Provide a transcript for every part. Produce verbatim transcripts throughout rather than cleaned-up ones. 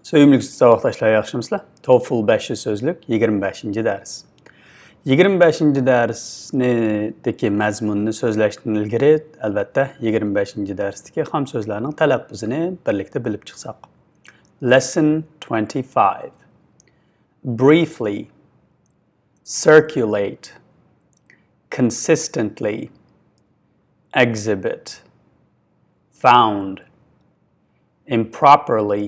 سۆيۈملۈك ساۋاقداشلار، ياخشىمۇسىلەر؟ توفل بەش يۈز سۆزلۈك يىگىرمە بەشىنچى دەرس. يىگىرمە بەشىنچى دەرسنىدىكى مەزمۇننى سۆزلەشتىن ئىلگىرى، ئەلۋەتتە، يىگىرمە بەشىنچى دەرستىكى خام سۆزلەرنىڭ تەلەپپۇزىنى بىرلىكتە بىلىپ چىقساق. Lesson twenty-five. Briefly, circulate, consistently, exhibit, found, improperly,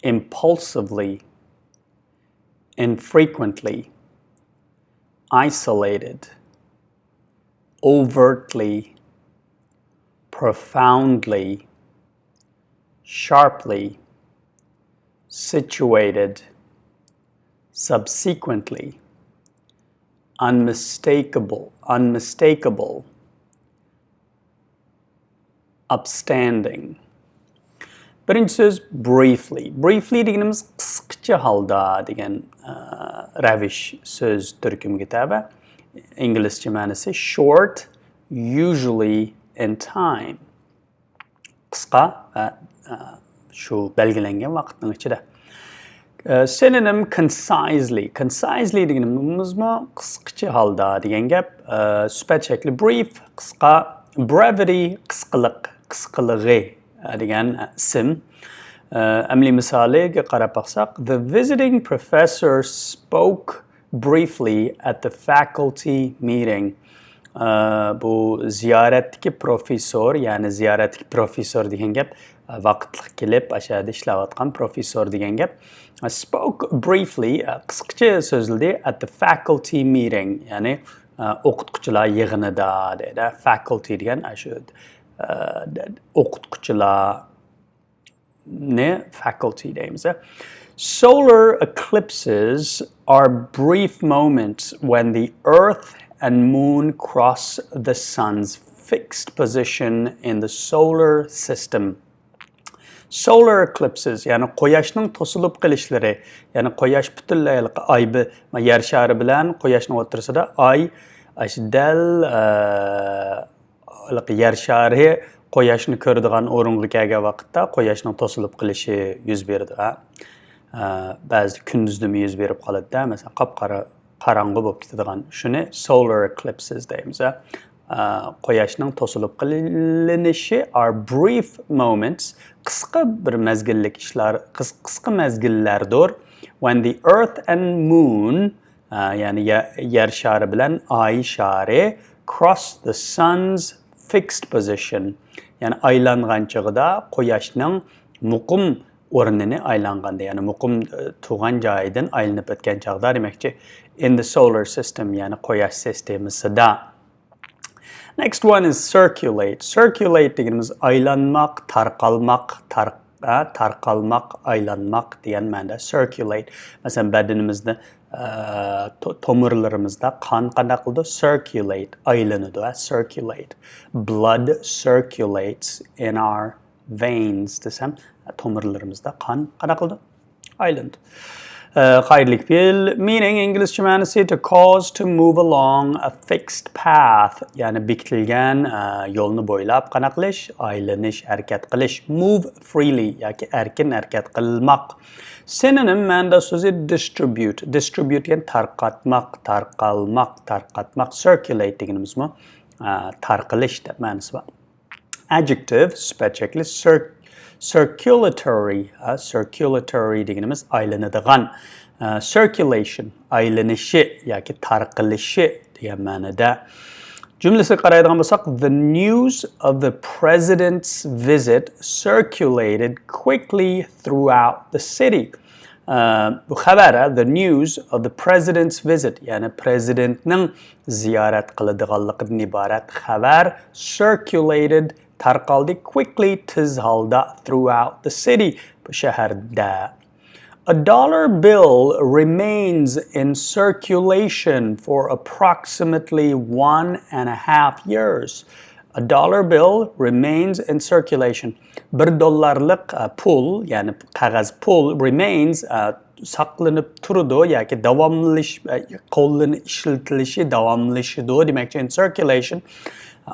impulsively, infrequently, isolated, overtly, profoundly, sharply, situated, subsequently, unmistakable, unmistakable, upstanding. بىرىنچى سۆز briefly. Briefly دېگىنىمىز قىسقىچە ھالدا دېگەن، ئە، رەۋىش سۆز تۈركۈمىگە تەۋە. ئىنگلىزچە مەنىسى short, usually in time. قىسقا ۋە، ئە، شۇ بەلگىلەنگەن ۋاقىتنىڭ ئىچىدە. ئە، سىنونىم concisely. Concisely دېگىنىمىزمۇ قىسقىچە ھالدا دېگەن گەپ. ئە، سۈپەت شەكلى brief، قىسقا، brevity، قىسقىلىق، قىسقىلىقى، ئە، دېگەن، ئە، ئىسىم. ئە، ئەمەلىي مىسالىگە قاراپ باقساق، The visiting professor spoke briefly at the faculty meeting. ئە، بۇ زىيارەتتىكى پروفېسسور، يەنى زىيارەتتىكى پروفېسسور دېگەن گەپ، ئە، ۋاقىتلىق كېلىپ، ئاشۇ يەردە ئىشلەۋاتقان پروفېسسور دېگەن گەپ. ئە، spoke briefly، ئە، قىسقىچە سۆزلىدى، at the faculty meeting، يەنى، ئە، ئوقۇتقۇچىلار يىغىنىدا دەيدۇ. Faculty دېگەن، ئە، شۇ، ئە، ئوقۇتقۇچىلار، نى faculty دەيمىز. Solar eclipses are brief moments when the Earth and Moon cross the Sun's fixed position in the solar system. Solar eclipses، يەنى قۇياشنىڭ توسۇلۇپ قېلىشلىرى، يەنى قۇياش پۈتۈنلەي ھېلىقى ئاي بى-، يەر شارى بىلەن قۇياشنىڭ ئوتتۇرىسىدا ئاي، ئاشۇ دەل، ئە، ھېلىقى يەر شارى قۇياشنى كۆرىدىغان ئورۇنغا كەلگەن ۋاقىتتا قۇياشنىڭ توسۇلۇپ قېلىشى يۈز بېرىدۇ، ھە. ئە، بەزىدە كۈندۈزدىمۇ يۈز بېرىپ قالىدۇ-دە، مەسىلەن، قاپقارا قاراڭغۇ بولۇپ كېتىدىغان. شۇنى solar eclipses دەيمىز، ھە. ئە، قۇياشنىڭ توسۇلۇپ قېلىنىشى are brief moments، قىسقا بىر مەزگىللىك ئىشلار، قىس-، قىسقا مەزگىللەردۇر. When the Earth and Moon، ئە، يەنى يە-، يەر شارى بىلەن ئاي شارى cross the Sun's fixed position، يەنى ئايلانغان چېغىدا قۇياشنىڭ مۇقىم ئورنىنى ئايلانغاندا، يەنى مۇقىم، ئە، تۇرغان جايىدىن ئايلىنىپ ئۆتكەن چاغدا دېمەكچى، in the solar system، يەنى قۇياش سىستېمىسىدا. Next one is circulate. Circulate دېگىنىمىز ئايلانماق، تارقالماق، تار-، ئە، تارقالماق، ئايلانماق دېگەن مەنىدە circulate. مەسىلەن، بەدىنىمىزدە، ئە، تو-، تومۇرلىرىمىزدا قان قانداق قىلىدۇ؟ Circulate، ئايلىنىدۇ، ئە، circulate. Blood circulates in our veins دېسەم، تومۇرلىرىمىزدا قان قانداق قىلىدۇ؟ ئايلىنىدۇ. ئە، قائىدىلىك پېئىل، meaning، ئىنگلىزچە مەنىسى to cause to move along a fixed path، يەنى بېكىتىلگەن، ئە، يولنى بويلاپ قانداق قىلىش؟ ئايلىنىش، ھەرىكەت قىلىش. Move freely ياكى ئەركىن ھەرىكەت قىلماق. سىنونىم مەنىدە سۆزى distribute. Distribute دېگەن تارقاتماق، تارقالماق، تارقاتماق. Circulate دېگىنىمىزمۇ، ئە، تارقىلىش دەپ مەنىسى بار. Adjective، سۈپەت شەكلى، cir-، circulatory، ھە، circulatory دېگىنىمىز ئايلىنىدىغان. ئە، circulation، ئايلىنىشى ياكى تارقىلىشى دېگەن مەنىدە. جۈملىسىگە قارايدىغان بولساق، The news of the president's visit circulated quickly throughout the city. ئە، بۇ خەۋەر، ھە، the news of the president's visit، يەنى پرېزىدېنتنىڭ زىيارەت قىلىدىغانلىقىدىن ئىبارەت خەۋەر circulated، تارقالدى، quickly، تېز ھالدا، throughout the city، بۇ شەھەردە. A dollar bill remains in circulation for approximately one and a half years. A dollar bill remains in circulation. بىر دوللارلىق، ئە، پۇل، يەنى قەغەز پۇل، remains، ئە، ساقلىنىپ تۇرىدۇ ياكى داۋاملىش-، ئە، قوللىنىش، ئىشلىتىلىشى داۋاملىشىدۇ دېمەكچى. In circulation،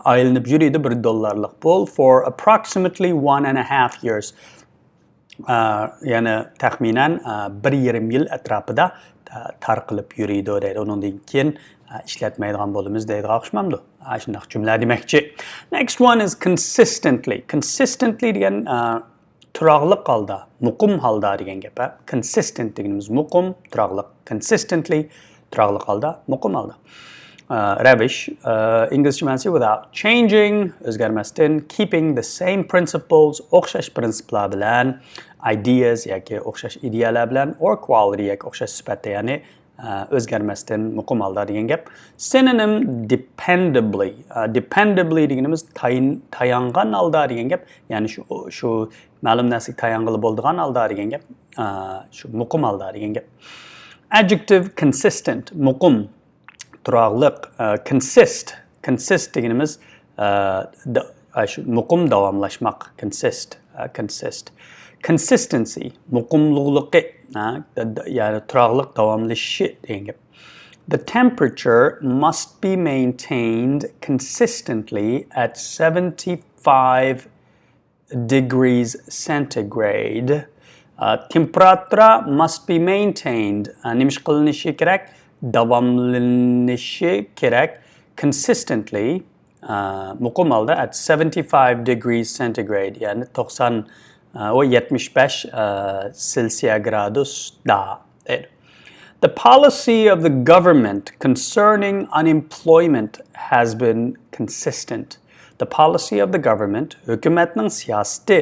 ئايلىنىپ يۈرىدۇ بىر دوللارلىق پۇل for approximately one and a half years. ئە، يەنى تەخمىنەن، ئە، بىر يېرىم يىل ئەتراپىدا، ئە، تارقىلىپ يۈرىدۇ دەيدۇ. ئۇنىڭدىن كېيىن، ئە، ئىشلەتمەيدىغان بولىمىز دەيدىغان ئوخشىمامدۇ؟ ئە، شۇنداق جۈملە دېمەكچى. Next one is consistently. Consistently دېگەن، ئە، تۇراقلىق ھالدا، مۇقىم ھالدا دېگەن گەپ. ئە، consistent دېگىنىمىز مۇقىم، تۇراقلىق. Consistently تۇراقلىق ھالدا، مۇقىم ھالدا. ئە، رەۋىش، ئە، ئىنگلىزچە مەنىسى without changing، ئۆزگەرمەستىن، keeping the same principles، ئوخشاش پرىنسىپلار بىلەن، ideas ياكى ئوخشاش ئىدىيەلەر بىلەن، or quality ياكى ئوخشاش سۈپەتتە، يەنى، ئە، ئۆزگەرمەستىن، مۇقىم ھالدا دېگەن گەپ. Synonym dependably. ئە، dependably دېگىنىمىز تايىن-، تايانغان ھالدا دېگەن گەپ. يەنى شۇ، شۇ مەلۇم نەرسىگە تايانغىلى بولىدىغان ھالدا دېگەن گەپ. ئە، شۇ مۇقىم ھالدا دېگەن گەپ. Adjective consistent، مۇقىم، تۇراقلىق، ئە، consist. Consist دېگىنىمىز، ئە، دا-، ئە، شۇ مۇقىم داۋاملاشماق. Consist، ئە، consist. Consistency، مۇقىملىقلىقى، ئە، دا-، دا-، يەنى تۇراقلىق داۋاملىشىشى دېگەن گەپ. The temperature must be maintained consistently at seventy-five degrees centigrade. ئە، temperature must be maintained. ئە، نېمە ئىش قىلىنىشى كېرەك؟ داۋاملىنىشى كېرەك. Consistently، ئە، مۇقىم ھالدا at seventy-five degrees centigrade، يەنى توقسان، ئە، ئۇ يەتمىش بەش، ئە، سېلسىيە گرادۇسدا. The policy of the government concerning unemployment has been consistent. The policy of the government، ھۆكۈمەتنىڭ سىياسىتى،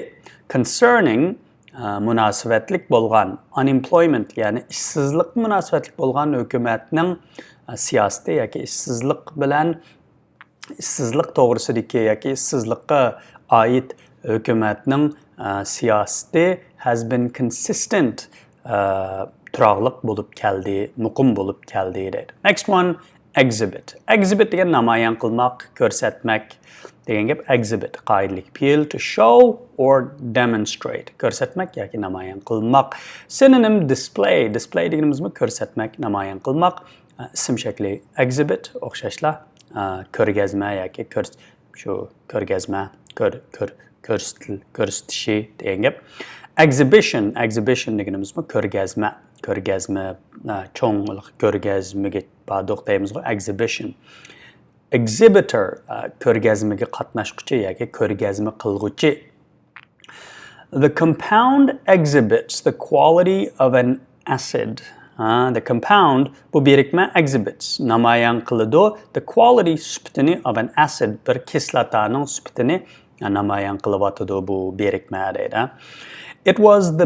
concerning، ئە، مۇناسىۋەتلىك بولغان، unemployment، يەنى ئىشسىزلىققا مۇناسىۋەتلىك بولغان ھۆكۈمەتنىڭ، ئە، سىياسىتى ياكى ئىشسىزلىق بىلەن، ئىشسىزلىق توغرىسىدىكى ياكى ئىشسىزلىققا ئائىت ھۆكۈمەتنىڭ، ئە، سىياسىتى has been consistent، ئە، تۇراقلىق بولۇپ كەلدى، مۇقىم بولۇپ كەلدى دەيدۇ. Next one, exhibit. Exhibit دېگەن نامايان قىلماق، كۆرسەتمەك دېگەن گەپ. Exhibit، قائىدىلىك پېئىل، to show or demonstrate، كۆرسەتمەك ياكى نامايان قىلماق. Synonym display. Display دېگىنىمىزمۇ كۆرسەتمەك، نامايان قىلماق. ئىسىم شەكلى exhibit، ئوخشاشلا، ئە، كۆرگەزمە ياكى كۆر-، شۇ كۆرگەزمە، كۆر-، كۆر-، كۆرسىتىل-، كۆرسىتىشى دېگەن گەپ. Exhibition، exhibition دېگىنىمىزمۇ كۆرگەزمە، كۆرگەزمە، ئە، چوڭ كۆرگەزمىگە باردۇق دەيمىزغۇ، exhibition. Exhibitor، ئە، كۆرگەزمىگە قاتناشقۇچى ياكى كۆرگەزمە قىلغۇچى. The compound exhibits the quality of an acid. ھە، the compound، بۇ بىرىكمە، exhibits، نامايان قىلىدۇ، the quality، سۈپىتىنى، of an acid، بىر كىسلاتانىڭ سۈپىتىنى نامايان قىلىۋاتىدۇ بۇ بىرىكمە دەيدۇ. It was the،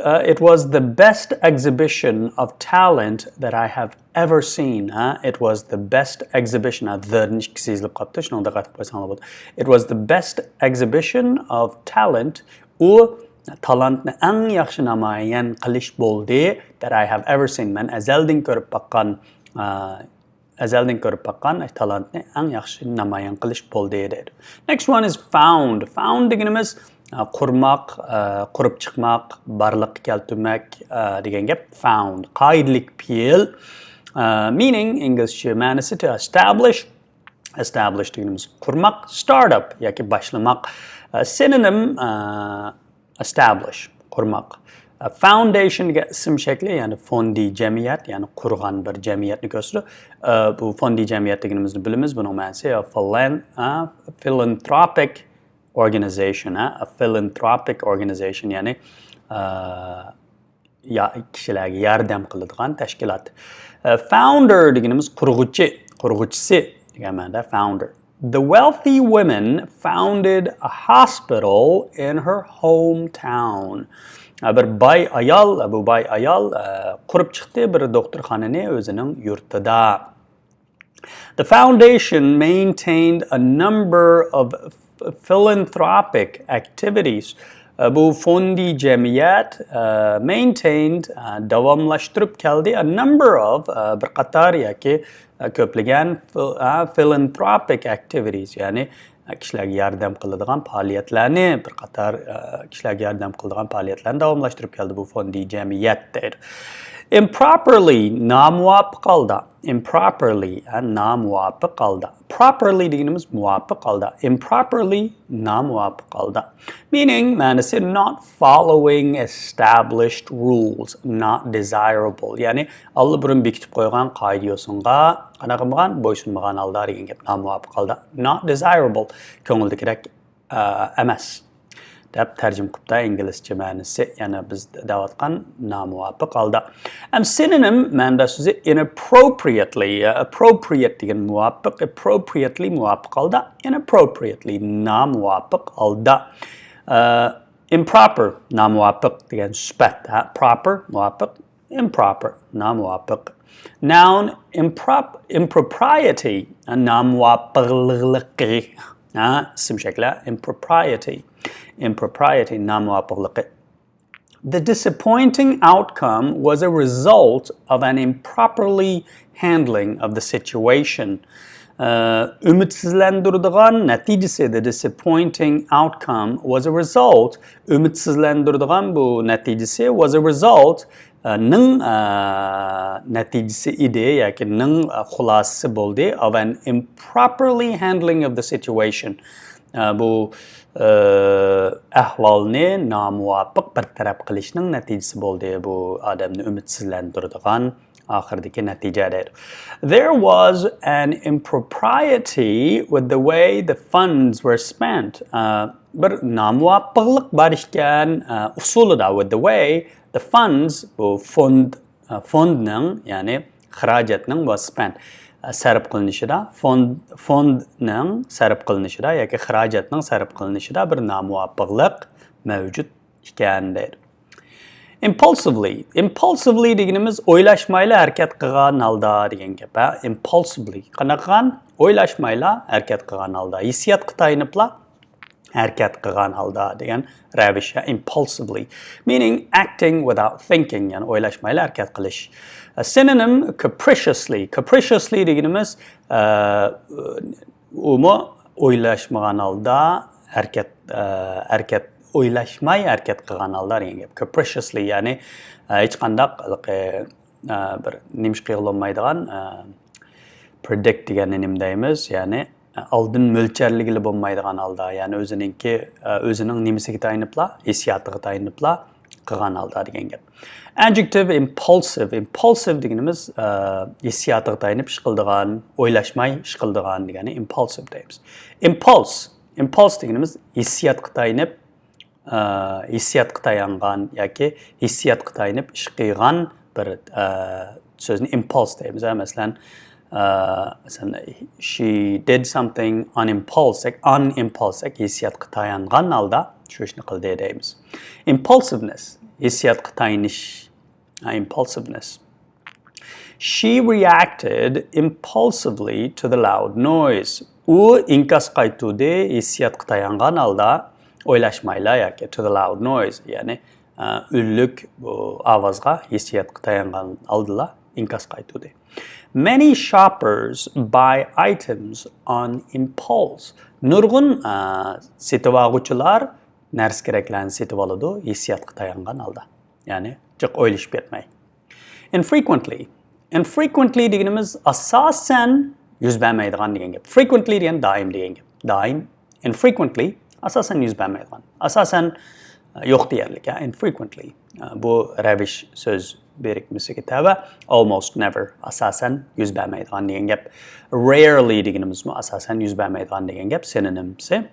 uh, it was the best exhibition of talent that I have ever seen. ھە، it was the best exhibition. ھە، the نىڭ ئىككىسى يېزىلىپ قاپتۇ، شۇنىڭغا دىققەت قىلىپ قويساڭلار بولىدۇ. It was the best exhibition of talent. ئۇ تالانتنى ئەڭ ياخشى نامايان قىلىش بولدى. That I have ever seen. مەن ئەزەلدىن كۆرۈپ باققان، ئە، ئەزەلدىن كۆرۈپ باققان تالانتنى ئەڭ ياخشى نامايان قىلىش بولدى دەيدۇ. Next one is found. Found دېگىنىمىز، ئە، قۇرماق، ئە، قۇرۇپ چىقماق، بارلىققا كەلتۈرمەك، ئە، دېگەن گەپ. Found، قائىدىلىك پېئىل. ئە، meaning، ئىنگلىزچە مەنىسى، to establish. Establish دېگىنىمىز قۇرماق، start up ياكى باشلىماق. ئە، synonym، ئە، establish، قۇرماق. ئە، foundation دېگەن ئىسىم شەكلى، يەنى فوندى جەمئىيەت، يەنى قۇرغان بىر جەمئىيەتنى كۆرسىتىدۇ. ئە، بۇ فوندى جەمئىيەت دېگىنىمىزنى بىلىمىز، بۇنىڭ مەنىسى، ئە، philan-، ئە، philanthropic organization، ئە، philanthropic organization، يەنى، ئە، يا-، كىشىلەرگە ياردەم قىلىدىغان تەشكىلات. ئە، founder دېگىنىمىز قۇرغۇچى، قۇرغۇچىسى دېگەن مەنىدە founder. The wealthy woman founded a hospital in her hometown. ئە، بىر باي ئايال، بۇ باي ئايال، ئە، قۇرۇپ چىقتى بىر دوختۇرخانىنى ئۆزىنىڭ يۇرتىدا. The foundation maintained a number of philanthropic activities. ئە، بۇ فوندى جەمئىيەت، ئە، maintained، ئە، داۋاملاشتۇرۇپ كەلدى، a number of، ئە، بىر قاتار ياكى، ئە، كۆپلىگەن phil-، ئە، philanthropic activities، يەنى، ئە، كىشىلەرگە ياردەم قىلىدىغان پائالىيەتلەرنى، بىر قاتار، ئە، كىشىلەرگە ياردەم قىلىدىغان پائالىيەتلەرنى داۋاملاشتۇرۇپ كەلدى بۇ فوندى جەمئىيەت دەيدۇ. Improperly، نامۇۋاپىق ھالدا. Improperly، ھە، نامۇۋاپىق ھالدا. Properly دېگىنىمىز مۇۋاپىق ھالدا. Improperly، نامۇۋاپىق ھالدا. Meaning، مەنىسى، not following established rules, not desirable. يەنى ئاللىبۇرۇن بېكىتىپ قويغان قائىدە يوسۇنغا قانداق قىلمىغان، بويسۇنمىغان ھالدا دېگەن گەپ. نامۇۋاپىق ھالدا. Not desirable، كۆڭۈلدىكىدەك ئە، ئەمەس دەپ تەرجىمە قىپتا ئىنگلىزچە مەنىسى، يەنى بىز دەۋاتقان نامۇۋاپىق ھالدا. ئەم سىنونىم مەنىدە سۆزى inappropriately، ئە، appropriate دېگەن مۇۋاپىق، appropriately مۇۋاپىق ھالدا، inappropriately نامۇۋاپىق ھالدا. ئە، improper نامۇۋاپىق دېگەن سۈپەت، ھە، proper مۇۋاپىق، improper نامۇۋاپىق. Noun improp impropriety نامۇۋاپىقلىقى، ھە، ئىسىم شەكلى impropriety، impropriety نامۇۋاپىقلىقى. The disappointing outcome was a result of an improperly handling of the situation. ئە، ئۈمىدسىزلەندۈرىدىغان نەتىجىسى، the disappointing outcome was a result، ئۈمىدسىزلەندۈرىدىغان بۇ نەتىجىسى، was a result، ئە، نىڭ، ئە، نەتىجىسى ئىدى ياكى نىڭ، ئە، خۇلاسىسى بولدى، of an improperly handling of the situation. ئە، بۇ، ئە، ئەھۋالنى نامۇۋاپىق بىر تەرەپ قىلىشنىڭ نەتىجىسى بولدى. بۇ ئادەمنى ئۈمىدسىزلەندۈرىدىغان ئاخىرىدىكى نەتىجە دەيدۇ. There was an impropriety with the way the funds were spent. ئە، بىر نامۇۋاپىقلىق بار ئىكەن، ئە، ئۇسۇلىدا، with the way the funds، بۇ فوند، ئە، فوندنىڭ، يەنى خىراجەتنىڭ، was spent، ئە، سەرپ قىلىنىشىدا، فوند، فوندنىڭ سەرپ قىلىنىشىدا ياكى خىراجەتنىڭ سەرپ قىلىنىشىدا بىر نامۇۋاپىقلىق مەۋجۇت ئىكەن دەيدۇ. Impulsively، impulsively دېگىنىمىز ئويلاشمايلا ھەرىكەت قىلغان ھالدا دېگەن گەپ، ھە؟ Impulsively قانداق قىلغان؟ ئويلاشمايلا ھەرىكەت قىلغان ھالدا، ھېسسىياتقا تايىنىپلا ھەرىكەت قىلغان ھالدا دېگەن رەۋىش، ھە؟ Impulsively، meaning acting without thinking، يەنى ئويلاشمايلا ھەرىكەت قىلىش. Synonym، capriciously، capriciously دېگىنىمىز، ئە، ئۇمۇ ئويلاشمىغان ھالدا ھەرىكەت، ئە، ھەرىكەت، ئويلاشماي ھەرىكەت قىلغان ھالدا دېگەن گەپ. Capriciously، يەنى، ئە، ھېچقانداق، ئە، بىر نېمە ئىش قىلغىلى بولمايدىغان، ئە، predict دېگەننى نېمە دەيمىز؟ يەنى، ئە، ئالدىن مۆلچەرلىگىلى بولمايدىغان ھالدا، يەنى ئۆزىنىڭكى، ئە، ئۆزىنىڭ نېمىسىگە تايىنىپلا، ھېسسىياتىغا تايىنىپلا قىلغان ھالدا دېگەن گەپ. Adjective، impulsive. Impulsive دېگىنىمىز، ئە، ھېسسىياتىغا تايىنىپ ئىش قىلىدىغان، ئويلاشماي ئىش قىلىدىغان دېگەننى impulsive دەيمىز. Impulse، impulse دېگىنىمىز ھېسسىياتقا تايىنىپ، ئە، ھېسسىياتقا تايانغان ياكى ھېسسىياتقا تايىنىپ ئىش قىلغان بىر، ئە، سۆزنى impulse دەيمىز. ھە، مەسىلەن، ئە، مەسىلەن، she did something on impulse دېسەك، on impulse دېسەك، ھېسسىياتقا تايانغان ھالدا شۇ ئىشنى قىلدى دەيمىز. Impulsiveness، ھېسسىياتقا تايىنىش، ھە، impulsiveness. She reacted impulsively to the loud noise. ئۇ ئىنكاس قايتۇردى، ھېسسىياتقا تايانغان ھالدا، ئويلاشمايلا ياكى to the loud noise، يەنى، ئە، ئۈنلۈك بۇ ئاۋازغا ھېسسىياتقا تايانغان ھالدىلا ئىنكاس قايتۇردى. Many shoppers buy items on impulse. نۇرغۇن، ئە، سېتىۋالغۇچىلار نەرسە-كېرەكلەرنى سېتىۋالىدۇ ھېسسىياتقا تايانغان ھالدا. يەنى جىق ئويلىشىپ كەتمەي. Infrequently. Infrequently دېگىنىمىز ئاساسەن يۈز بەرمەيدىغان دېگەن گەپ. Frequently دېگەن دائىم دېگەن گەپ. دائىم. Infrequently ئاساسەن يۈز بەرمەيدىغان. ئاساسەن، ئە، يوق دېيەرلىك، ھە، infrequently. ئە، بۇ رەۋىش سۆز بىرىكمىسىگە تەۋە. Almost never ئاساسەن يۈز بەرمەيدىغان دېگەن گەپ. Rarely دېگىنىمىزمۇ ئاساسەن يۈز بەرمەيدىغان دېگەن گەپ. سىنونىمسى.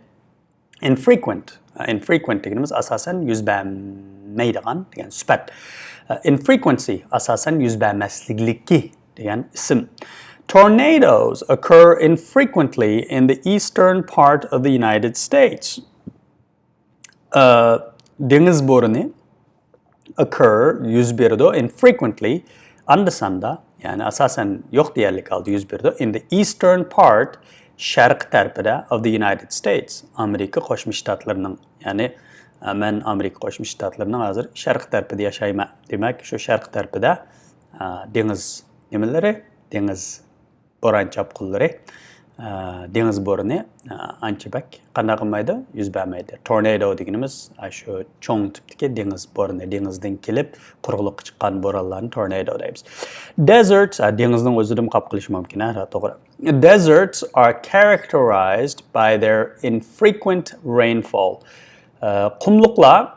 Infrequent. ئە، infrequent دېگىنىمىز ئاساسەن يۈز بەرمەيدىغان دېگەن سۈپەت. ئە، infrequency ئاساسەن يۈز بەرمەسلىكلىكى دېگەن ئىسىم. Tornadoes occur infrequently in the eastern part of the United States. ئە، دېڭىز بورىنى occur يۈز بېرىدۇ، infrequently ئاندا-ساندا، يەنى ئاساسەن يوق دېيەرلىك ھالدا يۈز بېرىدۇ. In the eastern part، شەرقىي تەرىپىدە، of the United States، ئامېرىكا قوشما شتاتلىرىنىڭ، يەنى، ئە، مەن ئامېرىكا قوشما شتاتلىرىنىڭ ھازىر شەرقىي تەرىپىدە ياشايمەن. دېمەك، شۇ شەرقىي تەرىپىدە، ئە، دېڭىز نېمىلىرى؟ دېڭىز بوران چاپقۇنلىرى، ئە، دېڭىز بورىنى، ئە، ئانچە بەك قانداق قىلمايدۇ؟ يۈز بەرمەيدۇ. تورنادو دېگىنىمىز، ئە، شۇ چوڭ تىپتىكى دېڭىز بورىنى، دېڭىزدىن كېلىپ قۇرۇقلۇققا چىققان بورانلارنى تورنادو دەيمىز. Deserts، ئە، دېڭىزنىڭ ئۆزىدىمۇ قاپ قېلىشى مۇمكىن، ھە، توغرا. Deserts are characterized by their infrequent rainfall. ئە، قۇملۇقلار،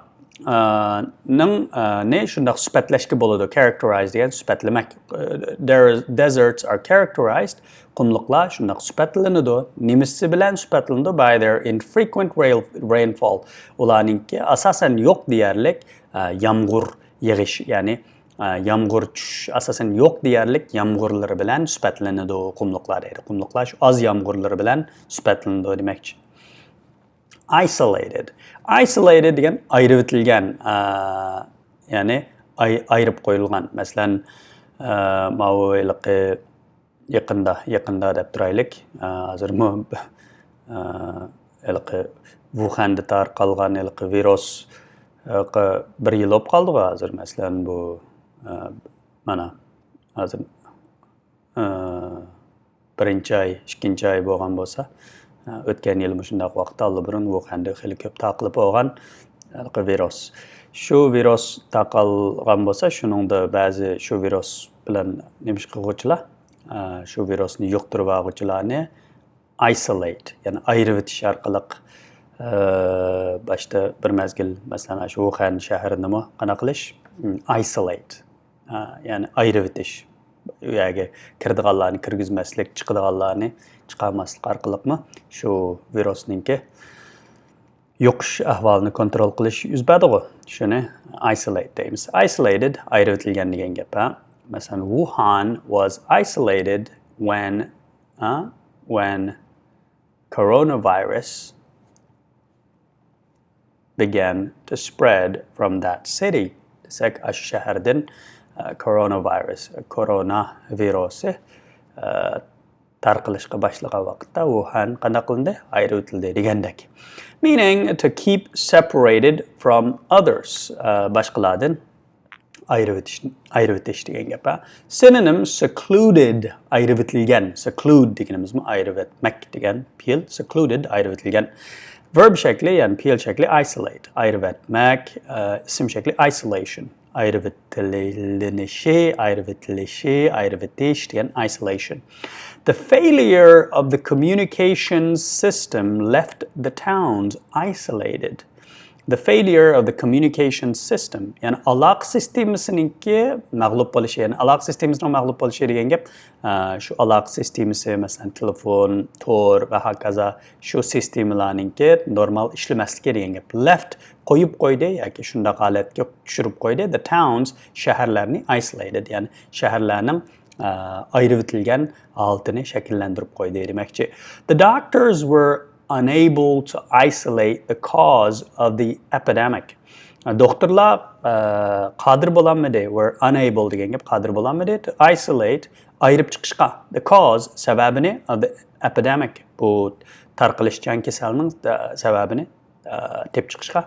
ئە، نىڭ، ئە، نى شۇنداق سۈپەتلەشكە بولىدۇ. Characterize دېگەن سۈپەتلىمەك. ئە، there is- deserts are characterized، قۇملۇقلار شۇنداق سۈپەتلىنىدۇ. نېمىسى بىلەن سۈپەتلىنىدۇ؟ By their infrequent rail- rainfall. ئۇلارنىڭكى ئاساسەن يوق دېيەرلىك، ئە، يامغۇر يېغىش، يەنى، ئە، يامغۇر چۈشۈش، ئاساسەن يوق دېيەرلىك يامغۇرلىرى بىلەن سۈپەتلىنىدۇ قۇملۇقلار دەيدۇ. قۇملۇقلار شۇ ئاز يامغۇرلىرى بىلەن سۈپەتلىنىدۇ دېمەكچى. Isolated. Isolated دېگەن ئايرىۋېتىلگەن، ئە، يەنى ئاي-، ئايرىپ قويۇلغان. مەسىلەن، ئە، ماۋۇ ھېلىقى يېقىندا، يېقىندا دەپ تۇرايلىك. ئە، ھازىرمۇ، ئە، ھېلىقى ۋۇخەندە تارقالغان ھېلىقى ۋىرۇس، ھېلىقى بىر يىل بولۇپ قالدىغۇ ھازىر. مەسىلەن، بۇ، ئە، مانا، ھازىر، ئە، بىرىنچى ئاي، ئىككىنچى ئاي بولغان بولسا، ئە، ئۆتكەن يىل مۇشۇنداق ۋاقىتتا ئاللىبۇرۇن ۋۇخەندە خېلى كۆپ تارقىلىپ بولغان ھېلىقى ۋىرۇس. شۇ ۋىرۇس تارقالغان بولسا، شۇنىڭدا بەزى شۇ ۋىرۇس بىلەن نېمە ئىش قىلغۇچىلار، ئە، شۇ ۋىرۇسنى يۇقتۇرۇپ ئالغۇچىلارنى isolate، يەنى ئايرىۋېتىش ئارقىلىق، ئە، باشتا بىر مەزگىل، مەسىلەن، شۇ ۋۇخەن شەھىرىنىمۇ قانداق قىلىش؟ ئىم، isolate. ئە، يەنى ئايرىۋېتىش. ئۇ يەرگە كىرىدىغانلارنى كىرگۈزمەسلىك، چىقىدىغانلارنى چىقارماسلىق ئارقىلىقمۇ شۇ ۋىرۇسنىڭكى يۇقۇش ئەھۋالىنى كونترول قىلىش يۈز بەردىغۇ. شۇنى isolate دەيمىز. Isolated، ئايرىۋېتىلگەن دېگەن گەپ، ھە. مەسىلەن، Wuhan was isolated when، ھە، when coronavirus began to spread from that city. دېسەك، ئاشۇ شەھەردىن، ئە، كوروناۋىرۇس، كورونا ۋىرۇسى، ئە، تارقىلىشقا باشلىغان ۋاقىتتا ۋۇھەن قانداق قىلىندى؟ ئايرىۋېتىلدى دېگەندەك. Meaning to keep separated from others. ئە، باشقىلاردىن ئايرىۋېتىش، ئايرىۋېتىش دېگەن گەپ، ھە. Synonym secluded، ئايرىۋېتىلگەن. Seclude دېگىنىمىزمۇ ئايرىۋەتمەك دېگەن پېئىل. Secluded، ئايرىۋېتىلگەن. Verb شەكلى، يەنى پېئىل شەكلى isolate، ئايرىۋەتمەك، ئە، ئىسىم شەكلى isolation، ئايرىۋېتىلىنىشى، ئايرىۋېتىلىشى، ئايرىۋېتىش دېگەن isolation. The failure of the communication system left the towns isolated. The failure of the communication system، يەنى ئالاقە سىستېمىسىنىڭكى مەغلۇپ بولۇشى، يەنى ئالاقە سىستېمىسىنىڭ مەغلۇپ بولۇشى دېگەن گەپ، ئە، شۇ ئالاقە سىستېمىسى، مەسىلەن، تېلېفون، تور ۋە ھاكازا شۇ سىستېمىلارنىڭكى نورمال ئىشلىمەسلىكى دېگەن گەپ. Left، قويۇپ قويدى ياكى شۇنداق ھالەتكە چۈشۈرۈپ قويدى. The towns، شەھەرلەرنى، isolated، يەنى شەھەرلەرنىڭ، ئە، ئايرىۋېتىلگەن ھالىتىنى شەكىللەندۈرۈپ قويدى دېمەكچى. The doctors were unable to isolate the cause of the epidemic. دوختۇرلار، ئە، قادىر بولالمىدى، were unable دېگەن گەپ، قادىر بولالمىدى، to isolate، ئايرىپ چىقىشقا، the cause، سەۋەبىنى، of the epidemic، بۇ تارقىلىشچان كېسەلنىڭ، ئە، سەۋەبىنى، ئە، تېپىپ چىقىشقا،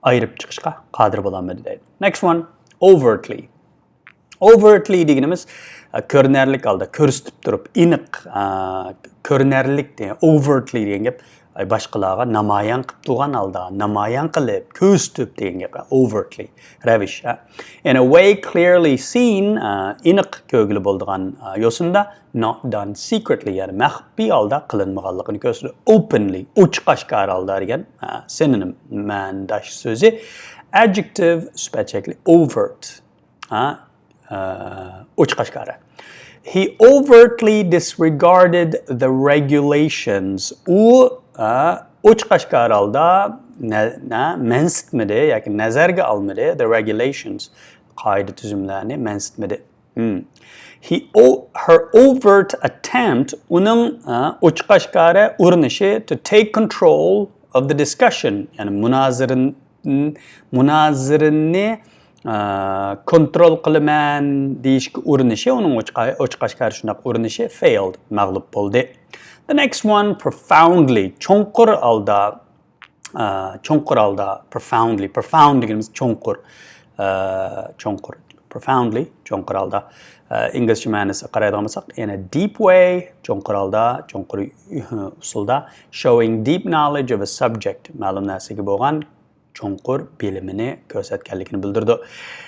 ئايرىپ چىقىشقا قادىر بولالمىدى دەيدۇ. Next one، overtly. Overtly دېگىنىمىز، ئە، كۆرۈنەرلىك ھالدا، كۆرسىتىپ تۇرۇپ، ئېنىق، ئە، كۆرۈنەرلىك دېگەن، overtly دېگەن گەپ، ئە، باشقىلارغا نامايان قىلىپ تۇرغان ھالدا، نامايان قىلىپ، كۆرسىتىپ دېگەن گەپ، ئە، overtly، رەۋىش، ئە. In a way clearly seen، ئە، ئېنىق كۆرگىلى بولىدىغان، ئە، يوسۇندا، not done secretly، يەنى مەخپىي ھالدا قىلىنمىغانلىقىنى كۆرسىتىدۇ. Openly، ئوچۇق ئاشكارا ھالدا دېگەن، ئە، سىنونىم، مەنىداش سۆزى. Adjective، سۈپەت شەكلى، overt. ھە؟ ئە، ئوچۇق ئاشكارا. He overtly disregarded the regulations. ئۇ، ئە، ئوچۇق ئاشكارا ھالدا نە-، نە-، مەنسىتمىدى ياكى نەزەرگە ئالمىدى the regulations. قائىدە تۈزۈملەرنى مەنسىتمىدى. Hmm. He o-، her overt attempt، ئۇنىڭ، ئە، ئوچۇق ئاشكارا ئۇرۇنۇشى to take control of the discussion، يەنى مۇنازىرىن-، مۇنازىرىنى، ئە، كونترول قىلىمەن دېيىشكە ئۇرۇنۇشى، ئۇنىڭ ئوچۇق-، ئوچۇق ئاشكارا شۇنداق ئۇرۇنۇشى failed، مەغلۇپ بولدى. The next one، profoundly، چوڭقۇر ھالدا، ئە، چوڭقۇر ھالدا، profoundly، profound دېگىنىمىز چوڭقۇر، ئە، چوڭقۇر. Profoundly، چوڭقۇر ھالدا. ئە، ئىنگلىزچە مەنىسىگە قارايدىغان بولساق، in a deep way، چوڭقۇر ھالدا، چوڭقۇر ئۇسۇلدا. Showing deep knowledge of a subject، مەلۇم نەرسىگە بولغان چوڭقۇر بىلىمىنى كۆرسەتكەنلىكىنى بىلدۈرىدۇ.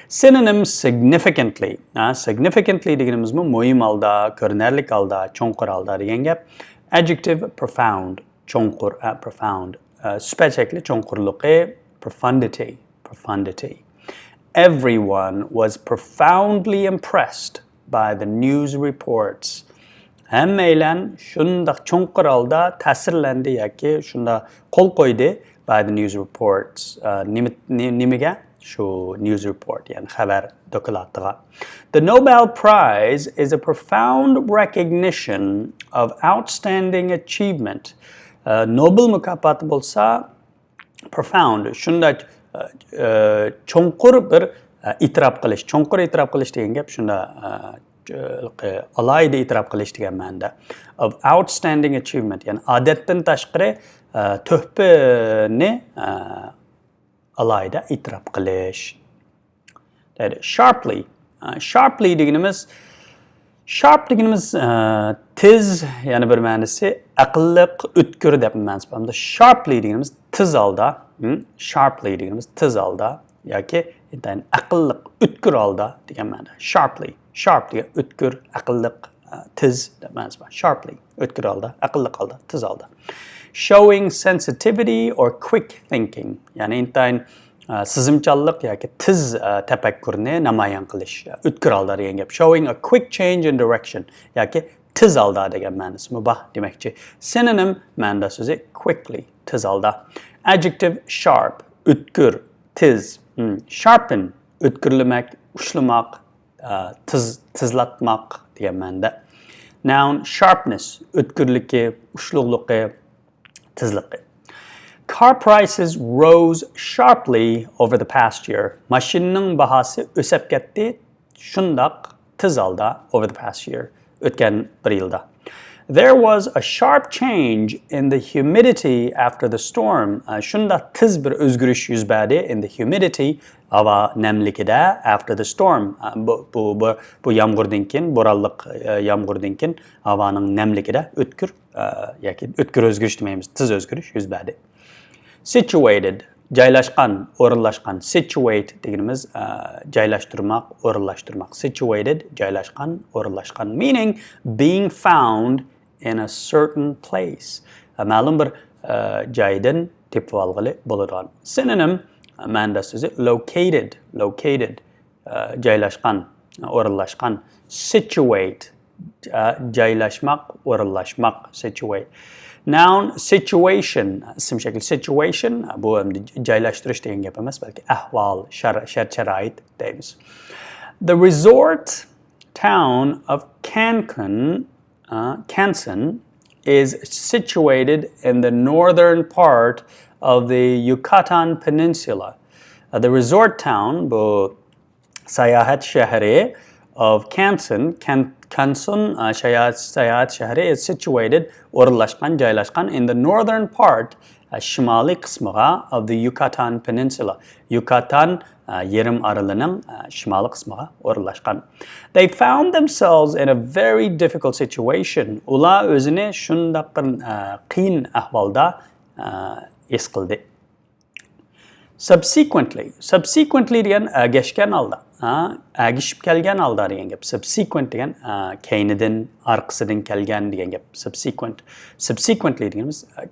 Synonym significantly. ھە، significantly دېگىنىمىزمۇ مۇھىم ھالدا، كۆرۈنەرلىك ھالدا، چوڭقۇر ھالدا دېگەن گەپ. Adjective profound، چوڭقۇر، ھە، profound. ئە، سۈپەت شەكلى چوڭقۇرلۇقى، profundity، profundity. Everyone was profoundly impressed by the news reports. ھەممەيلەن شۇنداق چوڭقۇر ھالدا تەسىرلەندى ياكى شۇنداق قول قويدى by the news reports. ئە، نېمە، نېمىگە؟ شۇ news report، يەنى خەۋەر دوكلاتىغا. The Nobel Prize is a profound recognition of outstanding achievement. ئە، نوبېل مۇكاپاتى بولسا، profound، شۇنداق، ئە، ئە، چوڭقۇر بىر، ئە، ئېتىراپ قىلىش. چوڭقۇر ئېتىراپ قىلىش دېگەن گەپ شۇنداق، ئە، ئالاھىدە ئېتىراپ قىلىش دېگەن مەنىدە. Of outstanding achievement، يەنى ئادەتتىن تاشقىرى، ئە، تۆھپىنى، ئە، ئالاھىدە ئېتىراپ قىلىش. دەيدۇ. Sharply. ئە، sharply دېگىنىمىز، sharp دېگىنىمىز، ئە، تېز، يەنە بىر مەنىسى ئەقىللىق، ئۆتكۈر دەپ مەنىسى بار. Sharply دېگىنىمىز تېز ھالدا، ھم، sharply دېگىنىمىز تېز ھالدا ياكى ئىنتايىن ئەقىللىق، ئۆتكۈر ھالدا دېگەن مەنىدە. Sharply، sharp دېگەن ئۆتكۈر، ئەقىللىق، ئە، تېز دەپ مەنىسى بار. Sharply، ئۆتكۈر ھالدا، ئەقىللىق ھالدا، تېز ھالدا. Showing sensitivity or quick thinking، يەنى ئىنتايىن، ئە، سېزىمچانلىق ياكى تېز، ئە، تەپەككۇرنى نامايان قىلىش، ئۆتكۈر ھالدا دېگەن گەپ. Showing a quick change in direction ياكى تېز ھالدا دېگەن مەنىسىمۇ بار دېمەكچى. Synonym مەنىدە سۆزى quickly، تېز ھالدا. Adjective sharp، ئۆتكۈر، تېز. ھم، sharpen، ئۆتكۈرلىمەك، ئۇشلىماق، ئە، تېز، تېزلاتماق دېگەن مەنىدە. Noun sharpness، ئۆتكۈرلۈكى، ئۇشلۇقلۇقى، تېزلىقى. Car prices rose sharply over the past year. ماشىنىنىڭ باھاسى ئۆسۈپ كەتتى، شۇنداق تېز ھالدا، over the past year، ئۆتكەن بىر يىلدا. There was a sharp change in the humidity after the storm. ئە، شۇنداق تېز بىر ئۆزگىرىش يۈز بەردى، in the humidity، ھاۋا نەملىكىدە، after the storm. ئە، بۇ، بۇ، بۇ، بۇ يامغۇردىن كېيىن، بورانلىق، ئە، يامغۇردىن كېيىن ھاۋانىڭ نەملىكىدە ئۆتكۈر، ئە، ياكى ئۆتكۈر ئۆزگىرىش دېمەيمىز، تېز ئۆزگىرىش يۈز بەردى. Situated، جايلاشقان، ئورۇنلاشقان. Situate دېگىنىمىز، ئە، جايلاشتۇرماق، ئورۇنلاشتۇرماق. Situated، جايلاشقان، ئورۇنلاشقان. Meaning being found in a certain place. ئە، مەلۇم بىر، ئە، جايدىن تېپىۋالغىلى بولىدىغان. Synonym، مەنىدە سۆزى located، located، ئە، جايلاشقان، ئورۇنلاشقان. Situate، ئە، جايلاشماق، ئورۇنلاشماق، situate. Noun situation، ئىسىم شەكلى situation، بۇ ئەمدى جايلاشتۇرۇش دېگەن گەپ ئەمەس، بەلكى ئەھۋال، شەر-، شەرت-شارائىت دەيمىز. The resort town of Cancun, ئە، Canson is situated in the northern part of the Yucatan Peninsula. ئە، the resort town، بۇ ساياھەت شەھىرى of Canson، Can-، Canson، ئە، ساياھەت، ساياھەت شەھىرى is situated، ئورۇنلاشقان، جايلاشقان، in the northern part، ئە، شىمالىي قىسمىغا، of the Yucatan Peninsula، يۇكاتان، ئە، يېرىم ئارىلىنىڭ، ئە، شىمالىي قىسمىغا ئورۇنلاشقان. They found themselves in a very difficult situation. ئۇلار ئۆزىنى شۇنداق بىر، ئە، قىيىن ئەھۋالدا، ئە، ھېس قىلدى. Subsequently، subsequently دېگەن ئەگەشكەن ھالدا، ھە، ئەگىشىپ كەلگەن ھالدا دېگەن گەپ. Subsequent دېگەن، ئە، كەينىدىن، ئارقىسىدىن كەلگەن دېگەن گەپ. Subsequent. Subsequently دېگىنىمىز، ئە،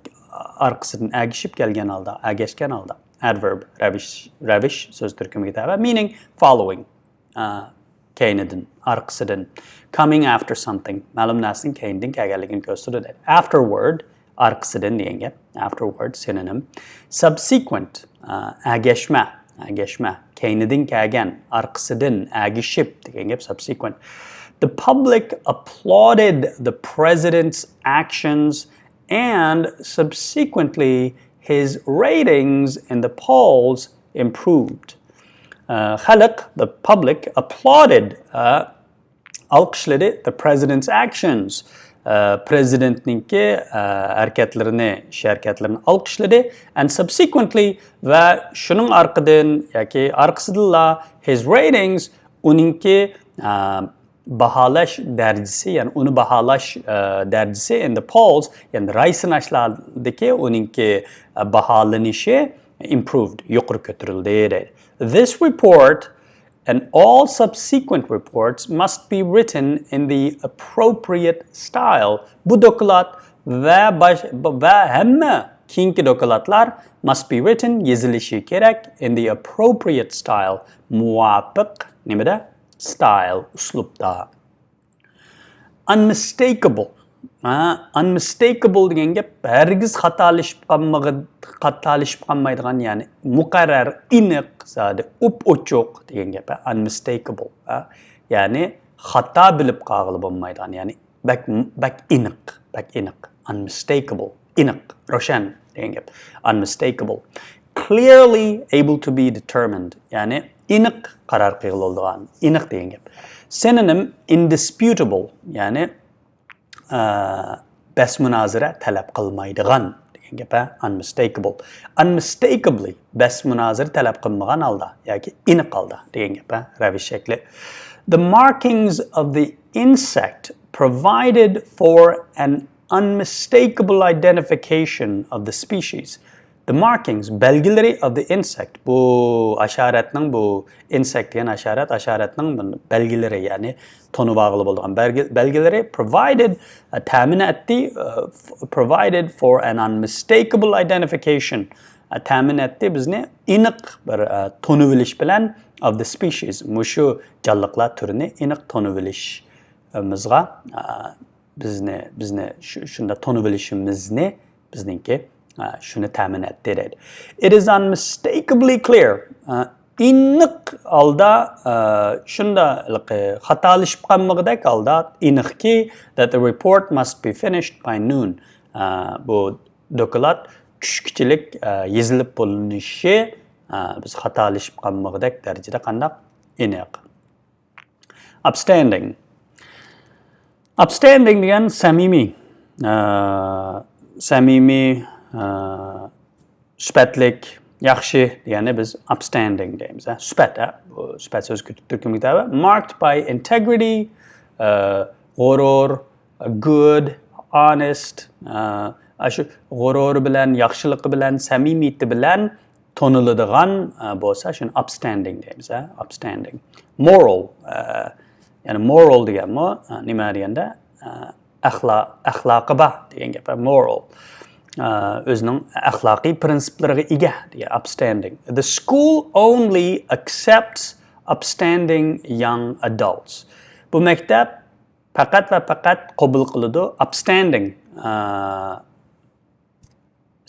ئارقىسىدىن ئەگىشىپ كەلگەن ھالدا، ئەگەشكەن ھالدا. Adverb، رەۋىش، رەۋىش سۆز تۈركۈمىگە تەۋە. Meaning following. ئە، كەينىدىن، ئارقىسىدىن. Coming after something. مەلۇم نەرسىنىڭ كەينىدىن كەلگەنلىكىنى كۆرسىتىدۇ دەيدۇ. Afterward، ئارقىسىدىن دېگەن گەپ. Afterward، synonym. Subsequent، ئە، ئەگەشمە، ئەگەشمە. كەينىدىن كەلگەن، ئارقىسىدىن، ئەگىشىپ دېگەن گەپ، subsequent. The public applauded the president's actions and subsequently his ratings in the polls improved. ئە، خەلق، the public applauded، ئە، ئالقىشلىدى the president's actions، ئە، پرېزىدېنتنىڭكى، ئە، ھەرىكەتلىرىنى، ئىش ھەرىكەتلىرىنى ئالقىشلىدى. And subsequently، ۋە شۇنىڭ ئارقىدىن ياكى ئارقىسىدىنلا his ratings ئۇنىڭكى، ئە، باھالاش دەرىجىسى، يەنى ئۇنى باھالاش، ئە، دەرىجىسى in the polls، يەنى راي سىناشلاردىكى ئۇنىڭكى، ئە، باھالىنىشى improved، يۇقىرى كۆتۈرۈلدى دەيدۇ. This report and all subsequent reports must be written in the appropriate style. بۇ دوكلات ۋە باش-، ۋە ھەممە كېيىنكى دوكلاتلار must be written، يېزىلىشى كېرەك، in the appropriate style، مۇۋاپىق نېمىدە؟ Style، ئۇسلۇبتا. Unmistakable. ھە، unmistakable دېگەن گەپ ھەرگىز خاتالىشىپ قالمىغى-، خاتالىشىپ قالمايدىغان، يەنى مۇقەررەر، ئېنىق، زادى ئوپئوچۇق دېگەن گەپ، ھە، unmistakable، ھە. يەنى خاتا بىلىپ قالغىلى بولمايدىغان، يەنى بەك، بەك ئېنىق، بەك ئېنىق، unmistakable، ئېنىق، روشەن دېگەن گەپ، unmistakable. Clearly able to be determined، يەنى ئېنىق قارار قىلغىلى بولىدىغان، ئېنىق دېگەن گەپ. Synonym indisputable، يەنى، ئە، بەس مۇنازىرە تەلەپ قىلمايدىغان دېگەن گەپ، ھە، unmistakable. Unmistakably، بەس مۇنازىرە تەلەپ قىلمىغان ھالدا ياكى ئېنىق ھالدا دېگەن گەپ، ھە، رەۋىش شەكلى. The markings of the insect provided for an unmistakable identification of the species. The markings، بەلگىلىرى of the insect، بۇ ھاشاراتنىڭ، بۇ insect دېگەن ھاشارات، ھاشاراتنىڭ بەلگىلىرى، يەنى تونۇۋالغىلى بولىدىغان بەلگە-، بەلگىلىرى provided، ئە، تەمىن ئەتتى، ئە، f-، provided for an unmistakable identification، ئە، تەمىن ئەتتى بىزنى ئېنىق بىر، ئە، تونۇۋېلىش بىلەن of the species، مۇشۇ جانلىقلار تۈرىنى ئېنىق تونۇۋېلىشىمىزغا، ئە، بىزنى، بىزنى شۇ-، شۇنداق تونۇۋېلىشىمىزنى بىزنىڭكى، ئە، شۇنى تەمىن ئەتتى دەيدۇ. It is unmistakably clear. ئە، ئېنىق ھالدا، ئە، شۇنداق خاتالىشىپ قالمىغۇدەك ھالدا ئېنىقكى، that the report must be finished by noon. ئە، بۇ دوكلات چۈشكىچىلىك، ئە، يېزىلىپ بولۇنۇشى، ئە، بىز خاتالىشىپ قالمىغۇدەك دەرىجىدە قانداق؟ ئېنىق. Upstanding. Upstanding دېگەن سەمىمىي، ئە، سەمىمىي، ئە، سۈپەتلىك، ياخشى دېگەننى بىز upstanding دەيمىز، ھە. سۈپەت، ھە. بۇ سۈپەت سۆز تۈركۈملۈك تەبىر. Marked by integrity، ئە، غۇرۇر، good، honest، ئە، ئاشۇ غۇرۇرى بىلەن، ياخشىلىقى بىلەن، سەمىمىيىتى بىلەن تونۇلىدىغان، ئە، بولسا، شۇنى upstanding دەيمىز، ھە، upstanding. Moral، ئە، يەنى moral دېگەنمۇ، ئە، نېمە دېگەندە، ئە، ئەخلا-، ئەخلاقى بار دېگەن گەپ، ھە، moral. ئە، ئۆزىنىڭ ئەخلاقىي پرىنسىپلىرىغا ئىگە دېگەن، upstanding. The school only accepts upstanding young adults. بۇ مەكتەپ پەقەت ۋە پەقەت قوبۇل قىلىدۇ upstanding، ئە،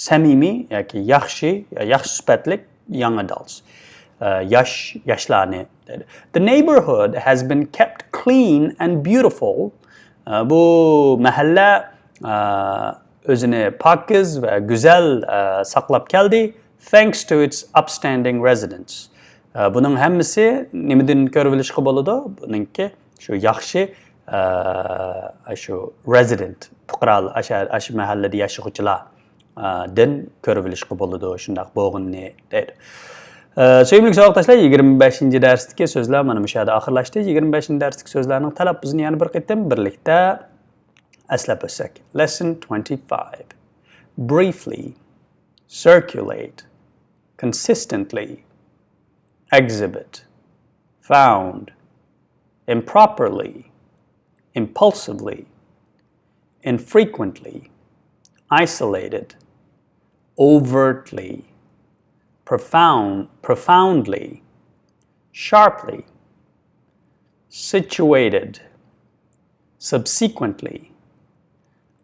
سەمىمىي ياكى ياخشى، ياخشى سۈپەتلىك young adults، ئە، ياش، ياشلارنى. The neighborhood has been kept clean and beautiful. ئە، بۇ مەھەللە، ئە، ئۆزىنى پاكىز ۋە گۈزەل، ئە، ساقلاپ كەلدى. Thanks to its upstanding residents. ئە، بۇنىڭ ھەممىسى نېمىدىن كۆرۈۋېلىشقا بولىدۇ؟ بۇنىڭكى شۇ ياخشى، ئە، شۇ resident، پۇقرالار، ئاشۇ، ئاشۇ مەھەللىدە ياشىغۇچىلار، ئە، دىن كۆرۈۋېلىشقا بولىدۇ، شۇنداق بولغىنىنى دەيدۇ. ئە، سۆيۈملۈك ساۋاقداشلار، يىگىرمە بەشىنچى دەرستىكى سۆزلەر مانا مۇشۇ يەردە ئاخىرلاشتى. يىگىرمە بەشىنچى دەرستىكى سۆزلەرنىڭ تەلەپپۇزىنى يەنە بىر قېتىم بىرلىكتە ئەسلەپ ئۆتسەك. Lesson twenty-five. Briefly, circulate, consistently, exhibit, found, improperly, impulsively, infrequently, isolated, overtly, profound, profoundly, sharply, situated, subsequently,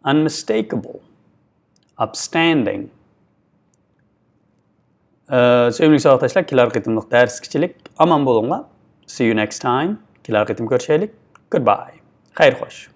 unmistakable, upstanding. ئە، سۆيۈملۈك ساۋاقداشلار، كېلەر قېتىملىق دەرسكىچىلىك ئامان بولۇڭلار. See you next time. كېلەر قېتىم كۆرۈشەيلىك. Goodbye. خەير خوش.